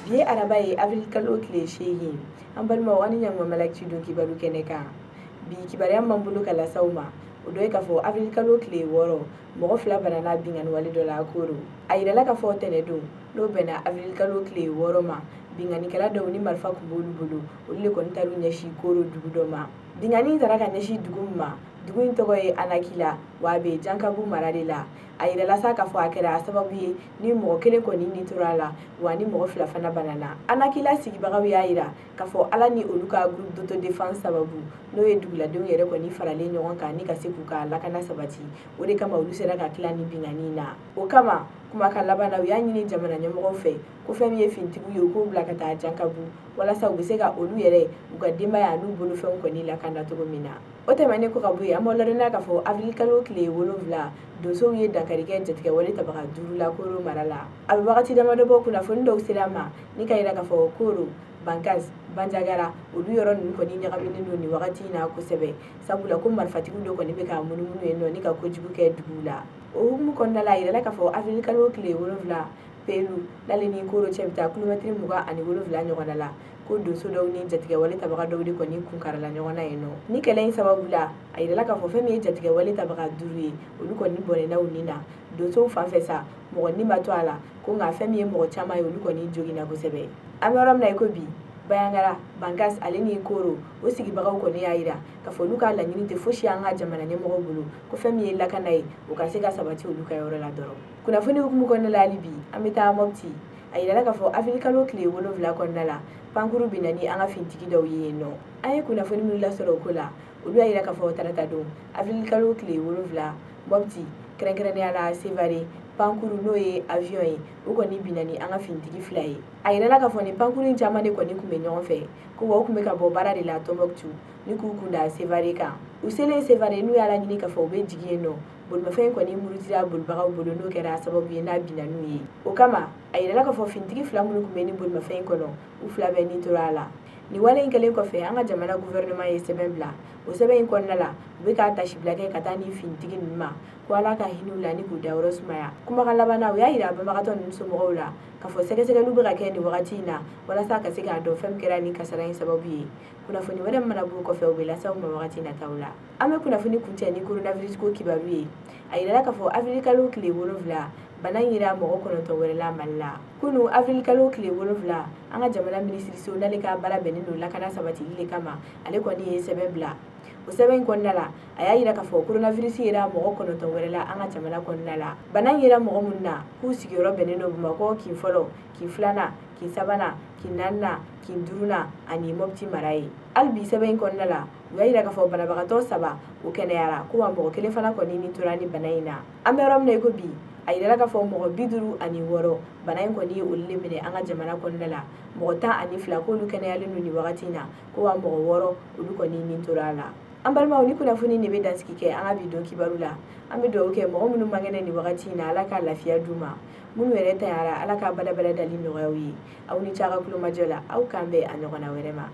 Bi ye araba ye, avril kalo tile 8. An balimaw, aw ni ɲankuma Malactu don kibaru kɛnɛ kan. Bi kibaruya m'an bolo ka lase aw ma, o dɔ ye k'a fɔ avril kalo tile 6, mɔgɔ fila banana binkanni wale dɔ la Koro. A yirala k'a fɔ tɛnɛ don, n'o bɛnna avril kalo tile 6 ma, binkannikɛla dɔw ni marifa tun b'olu bolo, olu de kɔni taar'u ɲɛsin Koro dugu dɔ ma. Binkanni taara ka ɲɛsin dugu min ma, dugu in tɔgɔ ye Anakila, wa a bɛ Jankabu mara de la. A yirala sa k'a fɔ a kɛra sababu ye ni mɔgɔ kelen kɔni ni tora a la, wa ni mɔgɔ fila fana banana. Anakila sigibagaw y'a yira k'a fɔ Ala ni olu ka groupe d'autodéfense sababu, n'o ye duguladenw yɛrɛ kɔni faralen ɲɔgɔn kan ni ka se k'u ka lakana sabati, o de kama olu sera ka tila ni binkanni na. O kama, kumakan laban na, u y'a ɲini jamana ɲɛmɔgɔw fɛ ko fɛn min ye finitigiw ye, u k'o bila ka taa Jankabu walasa u bɛ se ka olu yɛrɛ, u ka denbaya n'u bolofɛnw kɔni lakana cogo min na. O tɛmɛnen kɔ ka bɔ yen, an b'aw ladɔnniya k'a fɔ avril kalo tile 7, donsow ye dankari kɛ jatigɛwale tabaga duuru la Koro mara la. A bɛ wagati damadɔ bɔ, kunnafoni dɔw sera an ma ni ka yira k'a fɔ Koro, Bankas, Banjagara, olu yɔrɔ ninnu kɔni ɲagaminen don nin wagati in na kosɛbɛ, sabula ko marifatigiw dɔ kɔni bɛ ka munumunu yen nɔ ni ka kojugu kɛ duguw la. O hukumu kɔnɔna la, a yirala k'a fɔ avril kalo tile 7, Pelu, n'ale ni Koro cɛ bɛ taa kilomɛtiri 27 ɲɔgɔnna la, ko donso dɔw ni jatigɛwale tabaga dɔw de kɔni kun karala ɲɔgɔn na yen nɔ. Ni kɛlɛ in sababu la, a yirala k'a fɔ fɛn min ye jatigɛwale tabaga duuru ye, olu kɔni bɔnɛna u ni na. Donsow fan fɛ sa, mɔgɔ ni ma to a la ko, nka fɛn min ye mɔgɔ caman ye, olu kɔni joginna kosɛbɛ. An bɛ yɔrɔ min na i ko bi, Bayangara, Bankas ale ni Koro, o sigibagaw kɔni y'a yira k'a fɔ olu ka laɲini tɛ fosi an ka jamana ɲɛmɔgɔw bolo, ko fɛn min ye lakana ye, o ka se ka sabati olu ka yɔrɔ la dɔrɔn. Kunnafoni hukumu kɔnɔna la, hali bi an bɛ taa Mɔpti. A yirala k'a fɔ avril kalo tile 7 kɔnɔna la, pankuru binna ni an ka fintigi dɔw ye yen nɔ. An ye kunnafoni minnu lasɔrɔ o ko la, olu y'a yira k'a fɔ tarata don, avril kalo tile 7, Mɔpti, kɛrɛnkɛrɛnnenya la Sevare, pankuru, n'o ye avion ye, o kɔni binna ni an ka fintigi fila ye. A yirala k'a fɔ ni pankuru in caman de kɔni tun bɛ ɲɔgɔn fɛ, ko wa u tun bɛ ka bɔ baara de la Tɔnbɔkutu ni k'u kun da Sevare kan. U selen Sevare, n'u y'a laɲini k'a fɔ u bɛ jigin yen nɔ, bolimafɛn in kɔni murutira bolibagaw bolo, n'o kɛra sababu ye n'a binna n'u ye. O kama, a yirala k'a fɔ fintigi fila minnu tun bɛ ni bolimafɛn in kɔnɔ, u fila bɛɛ ni tora a la. Nin wale in kɛlen kɔfɛ, an ka jamana gouvernement ye sɛbɛn bila. O sɛbɛn in kɔnɔna la, u bɛ ka tasibila kɛ ka taa ni fintigi ninnu ma, ko Ala ka hinɛ u la ni k'u dayɔrɔ sumaya. Kumakan laban na, u y'a yira banbagatɔ ninnu somɔgɔw la k'a fɔ sɛgɛsɛgɛliw bɛ ka kɛ nin wagati in na walasa ka se k'a dɔn fɛn min kɛra nin kasara in sababu ye. Kunnafoni wɛrɛ mana b'o kɔfɛ, u bɛ lase aw ma wagati nataw la. An bɛ kunnafoni kuncɛ ni coronavirus ko kibaru ye. A yirala k'a fɔ avril kalo tile 7, bana in yera mɔgɔ 9 wɛrɛ la Mali la. Kunu, avril kalo tile 7, an ka jamana minisiriso, n'ale ka baara bɛnnen don lakana sabatili de kama, ale kɔni ye sɛbɛn bila. O sɛbɛn in kɔnɔna la, a y'a yira k'a fɔ coronavirus yera mɔgɔ 9 wɛrɛ la an ka jamana kɔnɔna la. Bana in yera mɔgɔ minnu na, k'u sigiyɔrɔ bɛnnen don Bamakɔ kin fɔlɔ, kin filanan, kin sabanan, kin naaninan, kin duurunan ani Mɔpti mara ye. Hali bi sɛbɛn in kɔnɔna la, u y'a yira k'a fɔ banabagatɔ saba, o kɛnɛyara, ko wa mɔgɔ kelen fana kɔni ni tora ni bana in na. An bɛ yɔrɔ min na i ko bi, a yirala k'a fɔ mɔgɔ 56, bana in kɔni ye olu de minɛ an ka jamana kɔnɔna la. Mɔgɔ 12, k'olu kɛnɛyalen don nin wagati in na, ko wa mɔgɔ 6, olu kɔni ni tora a la. An balimaw, ni kunnafoni de bɛ dansigi kɛ an ka bi don kibaru la. An bɛ dugawu kɛ mɔgɔ minnu man kɛnɛ nin wagati in na, Ala ka lafiya d'u ma. Minnu yɛrɛ tanyara, Ala ka badabada dali nɔgɔya u ye. Aw ni ce a ka kulomajɔ la. Aw k'an bɛn a ɲɔgɔnna wɛrɛ ma.